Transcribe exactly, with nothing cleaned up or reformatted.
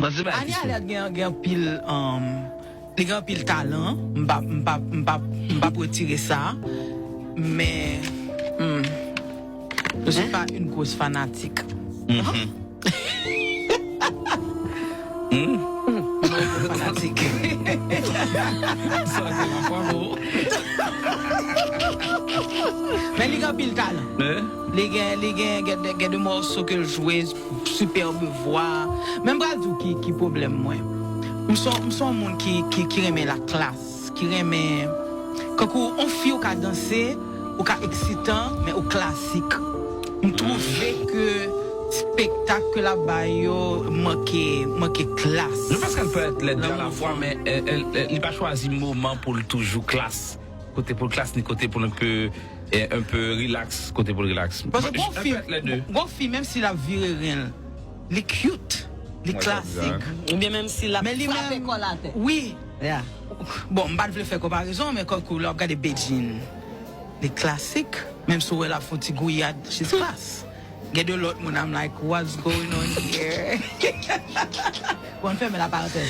Ania Alert gen, gen anpil, um, li gen anpil talan. M p ap, m p ap, m p ap, m p ap retire sa. Men, hmm, je suis pas une grosse fanatique. Fanatik. Men li gen anpil talan. Li gen, li gen, gen, de- gen de mòso ke l jwe, superbe vwa. Men m pral di w ki, ki pwoblèm mwen. M se yon, m se yon moun ki, ki, ki renmen la klas, ki renmen, kankou yon fi ou ka danse, ou ka eksitan, men ou klasik. M twouve ke spektak ke l ap bay yo manke, manke klas. Je pense qu'elle peut être les deux à la fois, mais elle, elle- elle- li pa chwazi moman pou l toujou klas. Kote pou l klas, ni kote pou l un peu, eh, un peu relax, kote pou l relax. Paske gon fi, gon fi, menm si l ap vire ren l, li cute, li klasik. Oubyen menm si l ap Men li frape menm, kò l atè. Wi. Bon, m pa t vle fè konparezon, men kankou lè w ap gade Bedjine, li klasik. Menm si w wè l ap fè yon ti gouyad, she's class. Gen de lòt moun, I'm like, what's going on here? Bon, n fèmen la parantèz.